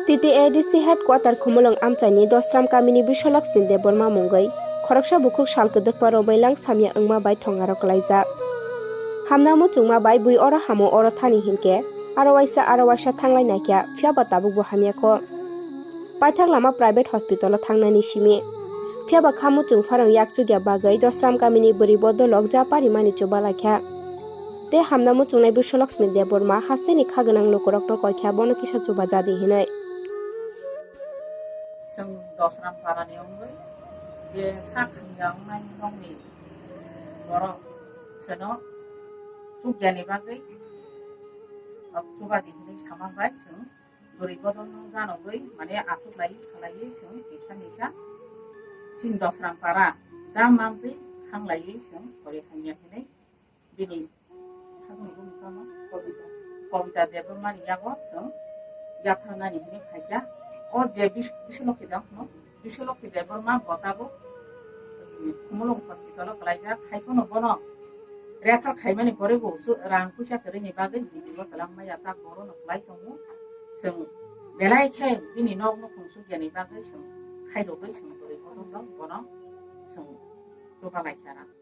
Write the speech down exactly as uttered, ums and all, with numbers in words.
T T A D C headquarter Khumulwng amchaini Dosram kamini Biswalakshmi Debbarma mungwi khoroksa bukhuk sal kwdwkma romwi lang samya wngma bai thongaro kwlaijak. Hamna muchungma bai bui oro hamo oro thani hinkhe aro waisa aro waisa thanglai naikha, phiya ba tabukbo hamya kho. Paithak lama private hospital o thangnani simi. Phiya ba kha muchung pharang yak chukya bagwi Dosram kamini bwrwi bodolok ja parimani chuba laikha. Tei hamna muchungnai Biswalakshmi Debbarma hasteni kha gwnang lukurokno koikha bono kisa chuba jadi hinwi. Chwng Dosram parani wngwi je sak hamya wngnai nokni borok chwngno chukyani bagwi chuba di hinwi sama bai chwng bwrwi bodolno janogwi mane aswk laiwi salaiwi chwng kisa misa chini Dosram para ja mantwi khanglaiwi chwng sori hamya hinwi bini hajani bumung tamo Kobita, Kobita Debbarmani yago chwng yapharnani hinwi phaikha. O je Bis-, Biswalokhi dok no, Biswalokhi Debbarma bo tabuk, um, Khumulwng hospital o kwlaijak, hai phano bono refer khaimani pore bo su-, rang puisa kwrwini bagwi meeting o twlangmaya ta boro no kwlai tongo. Chwng belai khe bini nok nukhung chukyani bagwi chwng khairogwi chwng bwrwi bodol jok bono chwng chuba laikha rang.